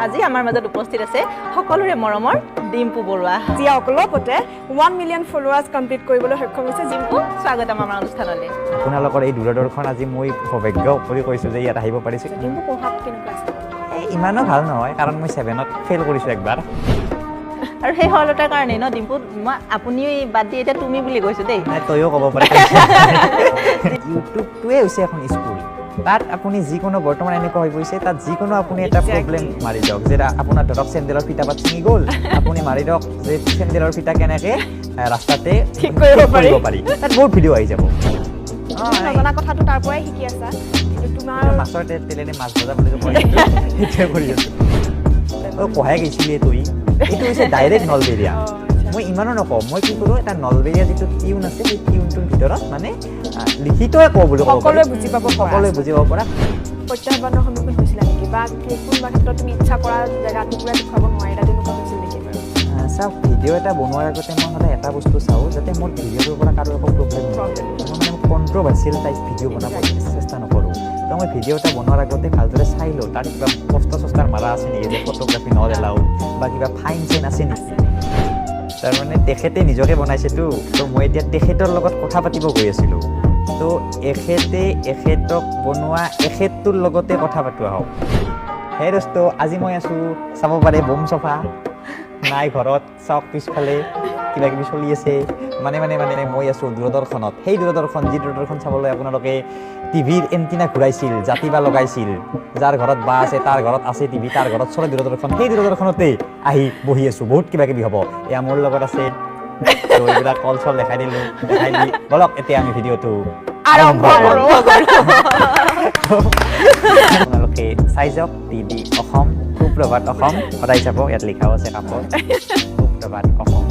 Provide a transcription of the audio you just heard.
আজি আমাৰ মাজত উপস্থিত আছে সকলোৰে মৰমৰ ডিম্পু বৰুৱা। যিয়ে অলপতে 1 মিলিয়ন ফলোৱাৰ্ছ কমপ্লিট কৰিবলৈ সক্ষম হৈছে। ডিম্পু, স্বাগতম আমাৰ অনুষ্ঠানলৈ। আপোনালোকৰ এই দূৰদৰ্শন আজি মই সৌভাগ্য কৰি কৈছোঁ যে ইয়াত আহিব পাৰিছোঁ। ডিম্পু, পঢ়াত কেনেকুৱা আছে? এই ইমানো ভাল নহয়, কাৰণ মই ছেভেনত ফেইল কৰিছোঁ একবাৰ। আৰু সেই সৰলতাৰ কাৰণেই ন ডিম্পু, মই আপুনি বাদ দি এতিয়া তুমি বুলি কৈছোঁ দেই। নাই, তয়ো ক'ব পাৰি। ইউটিউবটোৱে হৈছে এখন স্কুল। তাত আপুনি যিকোনো, বৰ্তমান এনেকুৱা হৈ গৈছে, তাত যিকোনো আপুনি এটা প্ৰব্লেম মাৰি দিয়ক যে আপোনাৰ ধৰক চেণ্ডেলৰ ফিটা পাত ছিঙি গ'ল, আপুনি মাৰি দিয়ক যে চেণ্ডেলৰ ফিটা কেনেকৈ ৰাস্তাতে ঠিক কৰিব পাৰি। কৰিব পাৰি, তাত বহুত ভিডিঅ' আহি যাব। তুমি নজনা কথাটো তাৰ পৰাই শিকি আছা, কিন্তু তোমাৰ মাছৰ তেলেৰে মাছ ভজা বুলি যে কয়, সেইটোৱে কৰি আছোঁ। অ' কহাই গৈছিলি তুই, এইটো হৈছে ডাইৰেক্ট নলবেৰীয়া। আচ্ছা। মই ইমানো নকওঁ। মই কি কৰোঁ, এটা নলবেৰীয়া যিটো টিউন আছে, সেই টিউনটোৰ ভিতৰত মানে লিখিতয়ে কওঁ বুলি ক'ব পাৰি। সকলোৱে বুজি পাব পৰা। সকলোৱে বুজি পাব পৰা। প্ৰত্যাহ্বানৰ সন্মুখীন হৈছিলা নেকি বা কোনোবা ক্ষেত্ৰত তুমি ইচ্ছা কৰা জেগা টুকুৰা দেখুৱাব নোৱাৰিলা, তেনেকুৱা হৈছিল নেকি বাৰু? চাওক, ভিডিঅ' এটা বনোৱাৰ আগতে মই সদায় এটা বস্তু চাওঁ যাতে মোৰ ভিডিঅ'টোৰ পৰা কাৰো একো প্ৰব্লেম নহয়। মই মানে কণ্ট্ৰভাৰ্চিয়েল টাইপ ভিডিঅ' বনাব চেষ্টা নকৰোঁ। তো মই ভিডিঅ' এটা বনোৱাৰ আগতে ভালদৰে চাই লওঁ, তাত কিবা পোষ্টাৰ চষ্টাৰ মাৰা আছে নেকি যে ফটোগ্ৰাফী not allowed বা কিবা ফাইন চাইন আছে নেকি। তাৰমানে তেখেতে নিজকে বনাইছেতো, তো মই এতিয়া তেখেতৰ লগত কথা পাতিব গৈ আছিলোঁ। তো এখেতে এখেতক বনোৱা এখেতটোৰ লগতে কথা পাতোঁ আহক। হে দোস্ত, আজি মই আছোঁ, চাব পাৰে, বম চফা নাই ঘৰত। চাওক, পিছফালে কিবা কিবি চলি আছে। মানে মানে মানে মই আছোঁ দূৰদৰ্শনত, সেই দূৰদৰ্শন যি দূৰদৰ্শন চাবলৈ আপোনালোকে টিভিৰ এণ্টিনা ঘূৰাইছিল, জাতি বা লগাইছিল। যাৰ ঘৰত বা আছে, তাৰ ঘৰত আছে টিভি, তাৰ ঘৰত চলে দূৰদৰ্শন। সেই দূৰদৰ্শনতেই আহি বহি আছোঁ। বহুত কিবা কিবি হ'ব। এয়া মোৰ লগত আছে। তো এইবিলাক কল চল দেখাই দিলোঁ। দেখাই দি বলক, এতিয়া আমি ভিডিঅ'টো আৰম্ভ কৰোঁ। আপোনালোকে চাই যাওক ডিডি অসম, সুপ্ৰভাত অসম সদায় চাব। ইয়াত লিখাও আছে কাপত, সুপ্ৰভাত অসম।